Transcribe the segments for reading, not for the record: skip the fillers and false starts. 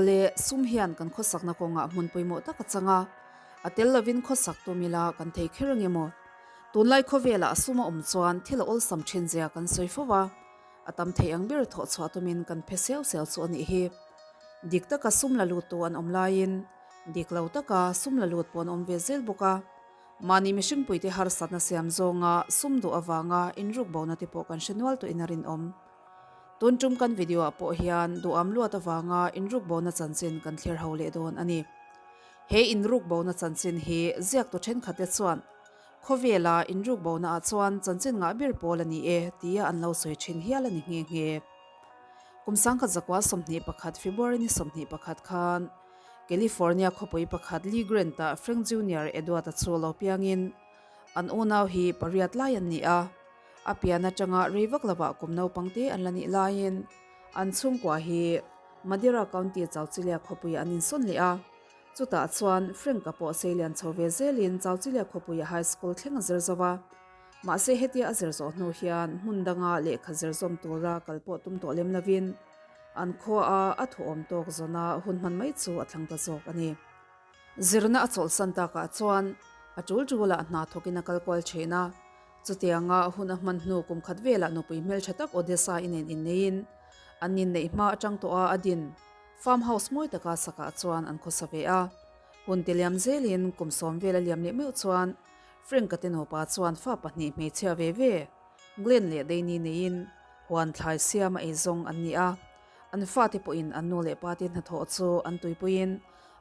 Awle, sum hian kan khawsakna kawngah hmun pawimawh tak a chang a, a tel lovin khawsak tum ila kan thei kher ang emaw? Tunlai khawvelah sum a awm chuan thil a awlsam thin zia kan sawi fo va, a tam thei ang ber thawh chhuah tumin kan phe seu seu chu a nih hi. Dik taka sum la luttu an awm laiin dik lo taka sum la lut pawh an awm ve zel bawk a. Mahni mihringpuite harsatna siam zawnga sum duh avanga inruk bona te pawh kan hre nual tawhin a rinawm. Tun tum kan video ah pawh hian duham luat avanga inruk bona chanchin kan thlir ho leh dawn a ni. He inruk bona chanchin hi ziaktu thenkhatte chuan khawvela inruk bona ah chuan chanchin ngah ber pawl a ni e tia an lo sawi thin hial a ni nghe nghe. Kum 1921 February ni 21 khan California khawpui pakhat Lee Grant-ah Frank Junior Edward-a chu lo piangin an unau hi pariat lai an ni a. A pian atanga rei vak lovah kum naupang te an la nih laiin an chhungkua hi Madera County Chauchilia khawpuiah an insawn leh a. Chutah chuan Frank-a pawh seilian chho ve zelin Chauchilia khawpuia high school thleng a zir zo va. Mahse hetia a zir zawh hnu hian hmun danga lehkha zir zawm tura kal pawh tum tawh lem lovin an khuaa a thuawm tawk zawna hun hman mai chu a thlang ta zawk a ni. Zirna a chawlhsan takah chuan a tul tulah hna thawkin a kal kual thin a. Chutianga hun a hman hnu kum khat velah nupui hmeltha tak Odessa i nen inneiin an inneih hma atang tawh a a din farm house mawi taka sakah chuan an khawsa ve a. Hun ti liam zelin kum sawm vel a liam leh meuh chuan Frank-a te nupa chuan fa pahnih hmeichhia ve ve Glenn leh Danny neiin huan thlai siam a eizawng an ni a. An fate pawhin an nu leh pate hnathawh chu an tuipuiin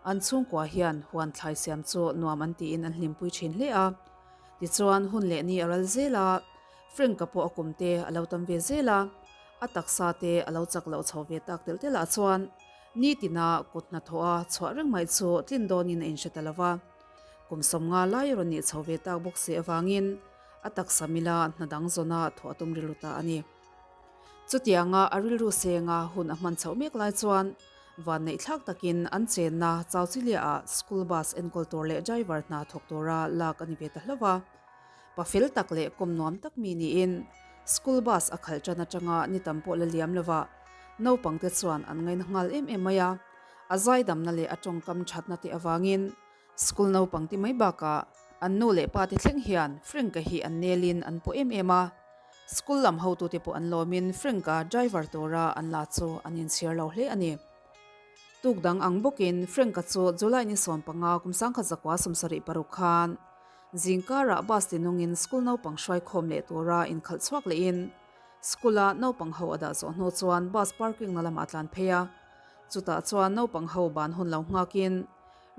an chhungkua hian huan thlai siam chu nuam an tiin an hlimpui thin hle a. Tichuan hun leh ni a ral zel a, Frank-a pawh a kum te a lo tam ve zel a, a taksa te a lo chak loh chho ve tak telh telh ah chuan nitina kut hnathawh a chhuah reng mai chu tlin dawnin a inhre ta lo va. Kum sawmnga lai a rawn nih chho ve tak bawk si avangin a taksa mila hna dang zawna thawh a tum rilru ta a ni. Chutianga a rilru senga hun a hman chhoh mek lai chuan vanneih thlak takin an chenna Chauchilia-ah school bus enkawl tur leh driver hna thawk tura lak a ni ve ta hlauh a. Pa fel tak leh kawm nuam tak mi niin school bus a khalh tan atanga ni tam pawh la liam lova naupangte chuan an ngaina nghal em em mai a. A zaidamna leh a tawngkam thatna te avangin School naupang ti mai bakah an nu leh pa te thleng hian Frank-a hi an nelin an pawh em em a. School lam hotute pawh an lawmin Frank-a driver tura an la chu an inchhir lo hle a ni. Tuk dang ang bawkin Frank-a chu July ni 15 kum 1976 khan zingkarah bus tinungin school naupang hruaikhawm leh tura inkhalh chhuak lehin school-a naupang ho a dah zawh hnu chuan bus parking na lamah a tlan phei a. Chutah chuan naupang ho ban hun lo nghakin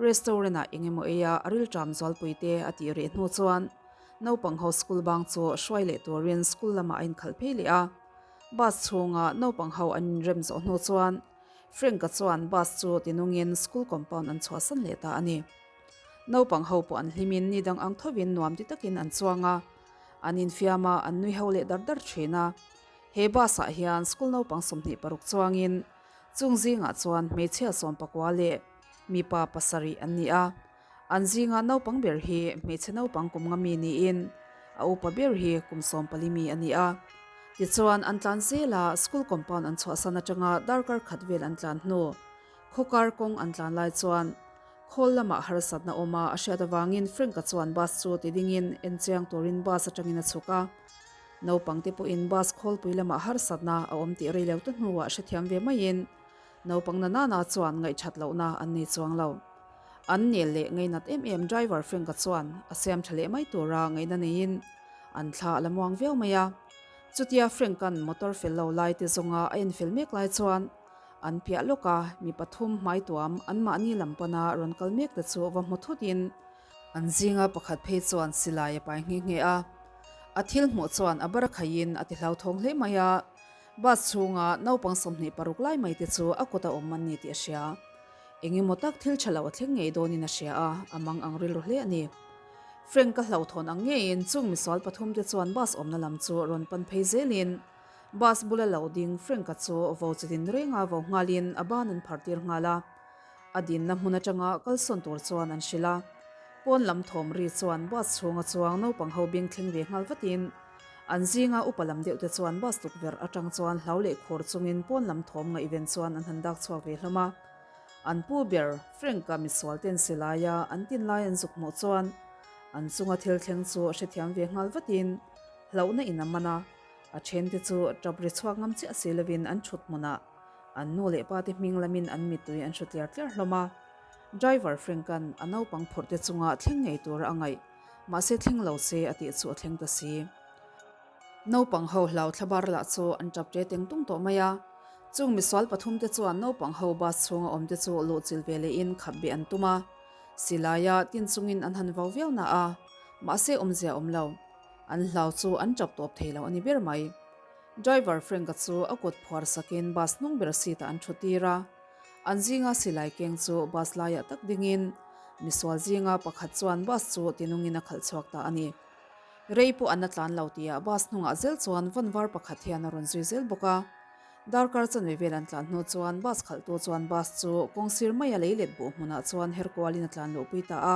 Restaurant ah eng emaw ei a, a rilṭam zualpui te a tih reh hnu chuan naupang ho school bang chu hruai leh turin school lamah a inkhalh phei leh a. Bus chhunga naupang ho an inrem zawh hnu chuan Frank-a chuan bus chu tinungin school compound an chhuahsan leh ta a ni. Naupang ho pawh an hlimin ni dang ang thovin nuam ti takin an chuang a, an infiam a, an nui ho leh dar dar thin a. He bus ah hian school naupang 26 chuangin chung zingah chuan hmeichhia 19 leh Mipa pasarih an ni a, an zinga naupang ber hi hmeichhe naupang kum nga mi niin a upa ber hi kum 14 mi a ni a. Tichuan an tlan zel a, school compound an chhuahsan atanga darkar khat vel an tlan hnu khawkar kawng an tlan lai chuan khawl lamah harsatna awm a, a hriat avangin Frank-a chuan bus chu ti dingin enchiang turin bus atangin a chhuk a. Naupang te pawhin bus khawlpui lamah harsatna a awm tih rei lo te hnuah hrethiam ve maiin Naupang na nana chuan ngaihthat lohna an nei chuang lo. An nel leh ngainat em em driver Frank-a chuan a siam tha leh mai tura ngaihna neiin an thla a la muang viau mai a. Chutia Frank-a'n motor fel lo lai te zawnga a enfel mek lai chuan an piah lawk a, mi pathum hmai tuam anmahni lam pana rawn kal mek te chu va hmu thutin an zinga pakhat phei chuan silai a pai nghe nghe a. A thil hmuh chuan a bar khaiin a ti hlauthawng hle mai a. Bus chhunga naupang 26 lai mai te chu a kut a awm an ni tih a hria. Eng emaw tak thil tha lo a thleng ngei dawnin a hria a, a mang ang rilru hle a ni. Frank-a hlauhthawn ang ngeiin chung misual pathum te chuan bus awmna lam chu rawn pan phei zelin bus bula lo ding Frank-a chu vo chitin renga vo nghalin a ban an phar tir nghal a. A dinna hmun atanga kalsawn tur chuan an hrilh a. Pawn lam thawm ri chuan bus chhunga chuang naupang ho beng thleng ve nghal vatin An zinga upa lam deuh te chuan bus tukverh atang chuan hlau leh khur chungin pawn lam thawm ngaihven chuan an han dak chhuak ve hlawm a. An pu ber Frank-a misual ten silaia an tin lai an zuk hmuh chuan an chunga thil thleng chu hrethiam ve nghal vatin hlauhna in a man a, a thente chu tap ri chhuak ngam chiah si lovin an thut hmunah an nu leh pa te hming lamin an mittui an hru tliar tliar hlawm a. Driver Frank-a'n a naupang phurh te chunga thleng ngei tura a ngaih, mahse thleng lo se a tih chu a thleng ta si. Naupang ho hlau thlabar lah chu an tap ṭe teng tung tawh mai a. Chung misual pathumte chuan naupang ho bus chhunga awmte chu luhchilh ve lehin khap beh an tum a. Silaia tin chungin an han vau viau na a, mahse awmzia awm lo. An hlau chu an tap tawp thei lo a ni ber mai. Driver Frank-a chu a kut phuar sakin bus hnung ber seat-ah an ṭhu tir a. An zinga silai keng chu bus laiah tak dingin misual zinga pakhat chuan bus chu tinungin a khalh chhuak ta a ni. Rei pawh an la tlan lo tia bus hnungah zel chuan vawn var pakhat hian a rawn zui zel bawk a. Darkar chanve vel an tlan hnu chuan bus khalhtu chuan bus chu kawng sir maia lei let buh hmunah chuan her kualin a tlan luhpui ta a.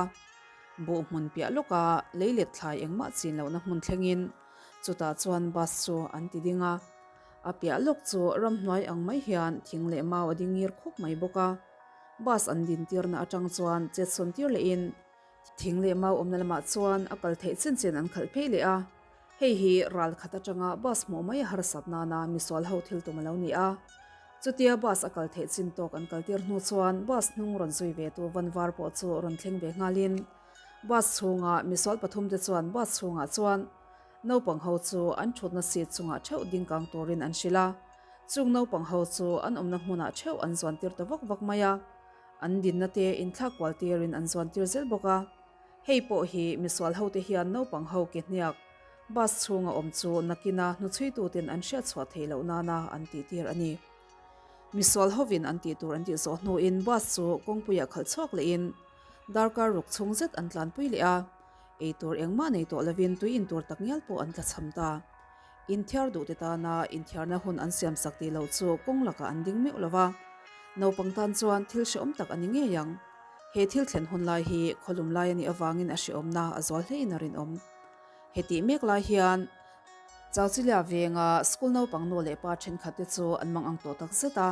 Buh hmun piah lawka lei let thlai engmah chin lohna hmun thlengin chutah chuan bus chu an ti ding a. A piah lawk chu ramhnuai ang mai hian thing leh mau a ding ngir khawp mai bawk a. Bus an din tirna atang chuan chetsawn tir lehin Thing leh mau awmna lamah chuan a kal theih chin chin an khalh phei leh a, hei hi ral khat atanga bus hmuh mai a harsat nana misual ho thil tum a lo ni a. Chutia bus a kal theih chin tawk an kal tir hnu chuan bus hnung rawn zui ve tu van var pawh chu rawn thleng ve nghalin bus chhunga misual pathum te chuan bus chhungah chuan naupang ho chu an thutna seat chungah theuh ding kang turin an hrilh a, chung naupang ho chu an awmna hmunah theuh an zuan tir ta vak vak mai a. An dinna te inthlak kual tirin an zuan tir zel bawk a, hei pawh hi misual hote hian naupang ho ke hniak bus chhunga awm chu nakina hnuchhuituten an hriat chhuah theih loh nana an tih tir a ni. Misual hovin an tih tur an tih zawh hnuin bus chu kawngpuiah khalh chhuak lehin darkar ruk chhung zet an tlanpui leh a, eitur engmah nei tawh lovin tui intur takngial pawh an tlachham ta. Inthiar duhte tana inthiarna hun an siamsak tih loh chu kawng lakah an ding meuh lo va, naupang tan chuan thil hrehawm tak a ni ngei ang. He thil thlen hun lai hi khawlum lai a nih avangin a hrehawmna a zual hlein a rinawm. Hetih mek lai hian Chauchilia venga school naupang nu leh pa thenkhatte chu an mang ang tawh tak zet a,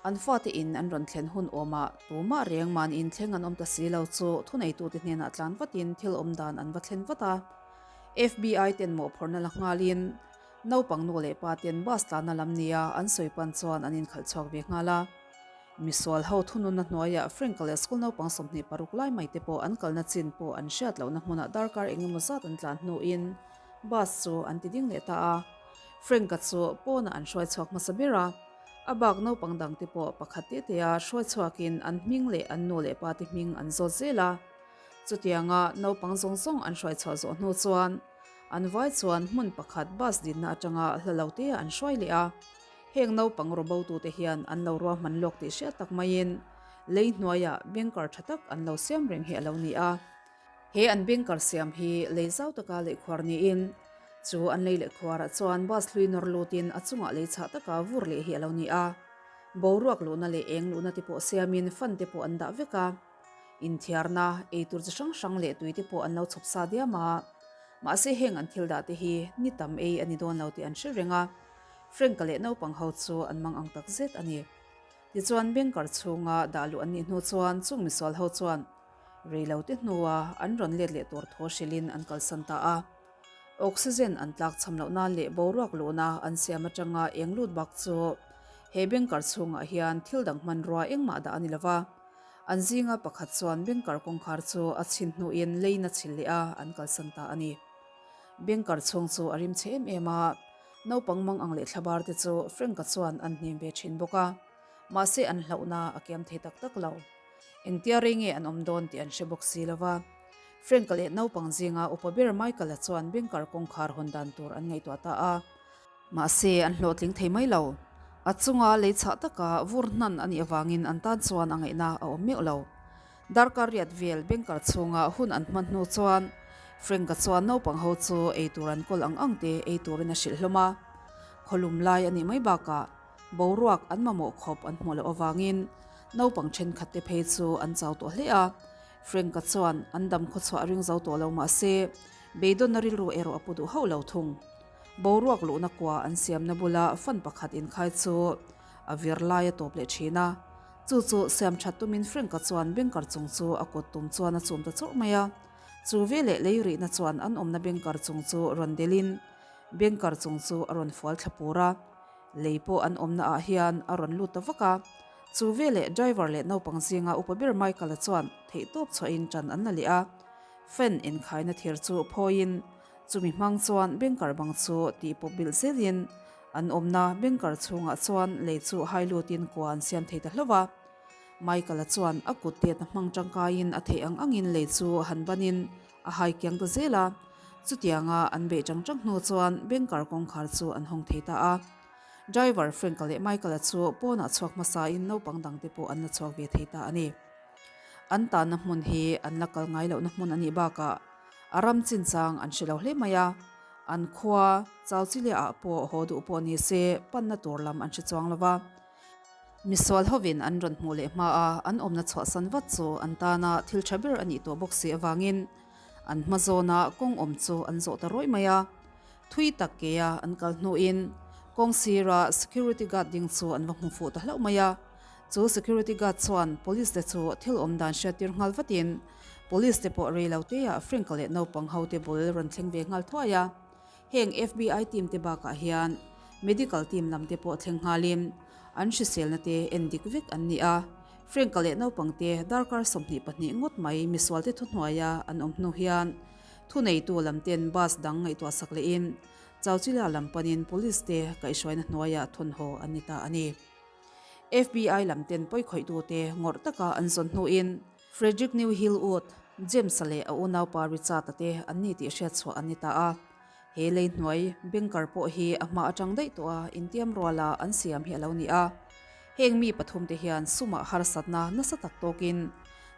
an fate in an rawn thlen hun awmah tumah reng mahni inthleng an awm ta si lo chu thuneitute hnenah tlan vatin thil awm dan an va thlen vat a. FBI ten mawhphurhna la nghalin naupang nu leh pa ten bus tlanna lam nia an sawi pan chuan an inkhalh chhuak ve nghal a. Misual ho thununna hnuaiah Frank leh school naupang 26 lai mai te pawh an kalna chin pawh an hriat lohna hmunah darkar eng emaw zat an tlan hnuin bus chu an ti ding leh ta a. Frank-a chu pawnah an hruai chhuak hmasa ber a, a bak naupang dang te pawh pakhat te tea hruai chhuakin an hming leh an nu leh pa te hming an zawt zel a. Chutianga naupang zawng zawng an hruai chhuah zawh hnu chuan an vai chuan hmun pakhat bus dinna atanga hla lo te an hruai leh a. Heng naupang rawbotute hian an lo ruahman lawk tih hriat tak maiin lei hnuaiah banker tha tak an lo siam reng hi a lo ni a. He an banker siam hi lei zau taka lehkhuar niin chu an lei lehkhuarah chuan bus hlui nawr lutin a chungah lei chhah taka vur leh hi a lo ni a. Boruak luhna leh eng luhna te pawh siamin fan te pawh an dah vek a. Inthiarna, eitur chi hrang hrang leh tui te pawh an lo chhawp sa diam a. Mahse heng an thil dah te hi ni tam ei a ni dawn lo tih an hre reng a. Frank-a leh naupang ho chu an mang ang tak zet a ni. Tichuan banker chhunga dah luh an nih hnu chuan chung misual ho chuan rei lo te hnua an rawn let leh tur thaw hrilhin an kalsan ta a. Oxygen an tlak cham lohna leh boruak luhna an siam atanga eng lut bak chu he banker chhungah hian thil dang hmanrua engmah dah a ni lova. An zinga pakhat chuan banker kawngkhar chu a chhin hnuin leiin a chhilh leh a, an kalsan ta a ni. Banker chhung chu a rim chhe em em a, naupang mang ang leh thlabar te chu Frank-a chuan an hnim ve thin bawk a, mahse an hlauhna a kiam thei tak tak lo. Engtia rei nge an awm dawn tih an hre bawk si lo va. Frank-a leh naupang zinga upa ber Michael-a chuan banker kawngkhar hawn dan tur an ngaihtuah ta a. Mahse, an hlawhtling thei mai lo. A chunga lei chhah taka vur hnan a nih avangin an tan chuan a ngaihna a awm meuh lo. Darkar riat vel banker chhunga hun an hman hnu chuan Frank-a chuan naupang ho chu ei tur an kawl ang ang te ei turin a hrilh hlawm a. Khawlum lai a nih mai bakah boruak an mamawh khawp an hmuh loh avangin naupang thenkhat te phei chu an chau tawh hle a. Frank-a chuan an dam khawchhuah ring zo tawh lo mahse, beidawnna rilru erawh a pu duh hauh lo thung. Boruak luhna kua an siamna bula fan pakhat inkhai chu a vir lai a tawp leh thin a. Chu chu siam that tumin Frank-a chuan banker chung chu a kut tum chuan a chum ta chawrh mai a. Chu veleh lei rihna chuan an awmna banker chung chu rawn delhin banker chung chu a rawn fual thla pur a. Lei pawh an awmna ah hian a rawn lut ta vak a. Chu veleh driver leh naupang zinga upa ber Michael-a chuan theihtawp chhuahin ṭan an la leh a. Fan inkhaina thir chu phawiin chumi hmang chuan banker bang chu tih pawp bilh zelin an awmna banker chhungah chuan lei chu hai lutin kua an siam thei ta hlauh a. Michael-a chuan a kut tetna hmang tangkaiin a theih ang angin lei chu han banin a hai kiang ta zel a. Chutianga an beih tang tang hnu chuan banker kawngkhar chu an hawng thei ta a. Driver Frank-a leh Michael-a chu pawnah chhuak hmasain naupang dangte pawh an la chhuak ve thei ta a ni. An tanna hmun hi an la kal ngai lohna hmun a nih bakah a ram chinchang an hre lo hle mai a, an khua Chauchilia-ah pawh haw duh pawh ni se panna tur lam an hre chuang lo va. Misual hovin an rawn hmuh leh hma a, an awmna chhuahsan vat chu an tana thil tha ber a nih tawh bawk si avangin an hma zawna kawng awm chu an zawh ta rawih mai a. Thui tak kea an kal hnuin kawng sira security guard ding chu an va hmu fuh ta hlauh mai a. Chu security guard chuan police te chu thil awm dan hriattir nghal vatin police te pawh rei lo teah Frank-a leh naupang ho te bul rawn thleng ve nghal thuai a. Heng FBI team te bakah hian medical team lam te pawh thleng nghalin an hriselna te en dik vek an ni a. Frank-a leh naupang te darkar 22 ngawt mai misual te thuhnuaia an awm hnu hian thuneitu lam ten bus dang ngaihtuah sak lehin Chowchilla lam panin police te kaihhruaina hnuaiah thawnhaw an ni ta a ni. FBI lam ten pawikhawih-tute ngawrh taka an zawn hnuin Frederick New Hillwood, James-a leh a unaupa Richard-a te an ni tih hriatchhuah an ni ta a. He lei hnuai banker pawh hi a hma atang daih tawh a intiam ruala an siam hi a lo ni a. Heng mi pathumte hian sumah harsatna nasa tak tawkin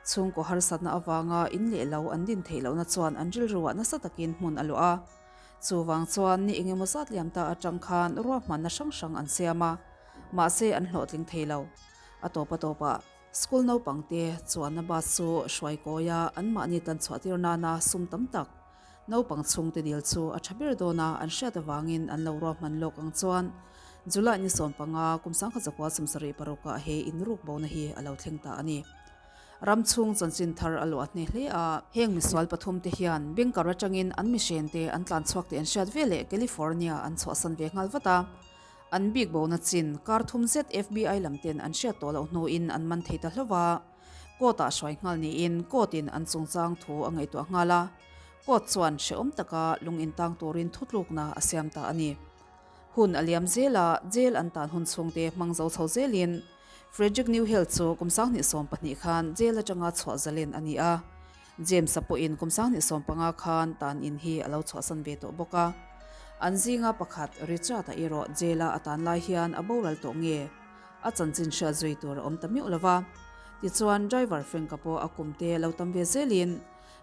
chhungkaw harsatna avanga in leh lo an din theih lohna chuan an rilruah nasa takin hmun a luah a. Chuvang chuan ni engemaw zat liam ta atang khan ruahmanna hrang hrang an siam a, mahse an hlawhtling thei lo. A tawp a tawpah school naupangte chuanna bus chu hruai kawia anmahni tan chhuahtir nana sum tam tak naupang chhungte dil chu a tha ber dawn a, an hriat avangin an lo ruahman lawk ang chuan July ni 15 kum 1976 ah he inruk bona hi a lo thleng ta a ni. Ram chhung chanchin thar a luah hneh hle a. Heng misual pathum te hian banker atangin an mihren te an tlan chhuak tih an hriat ve leh California an chhuahsan ve nghal vat a. An bik bona chin kar thum zet FBI lam ten an hriat tawh loh hnuin an man thei ta hlauh a. Court ah hruai nghal niin court in an chungchang thu a ngaihtuah nghal a. Court chuan hrehawm taka lung intang turin thutlukna a siam ta a ni. Hun a liam zel a, jail an tan hun chhungte hmang zo chho zelin Frederick Newhill chu kum 2012 khan jail atanga chhuah zalen a ni a. James-a pawhin kum 2015 khan tan in hi a lo chhuahsan ve tawh bawk a. An zinga pakhat Richard-a erawh jail-a a tan lai hian a boral tawh nge a chanchin hriat zui tur a awm ta miuh lo va. Tichuan driver Frank-a pawh a kumte lo tam ve zelin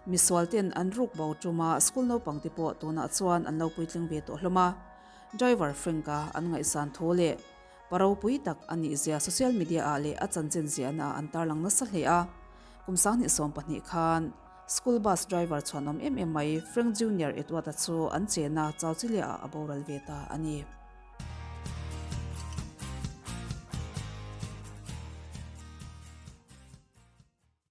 Misual ten an ruk bo tum a, school naupang te pawh tunah chuan an lo puitling ve tawh hlawm a. Driver Frank-a an ngaihsan thu leh pa ropui tak a nih zia social media ah leh a chanchin ziahna ah an tarlang nasa hle a. Kum 2012 khan school bus driver chhuanawm em em mai Frank Junior Edward-a chu an chena Chauchilia ah a boral ve ta a ni.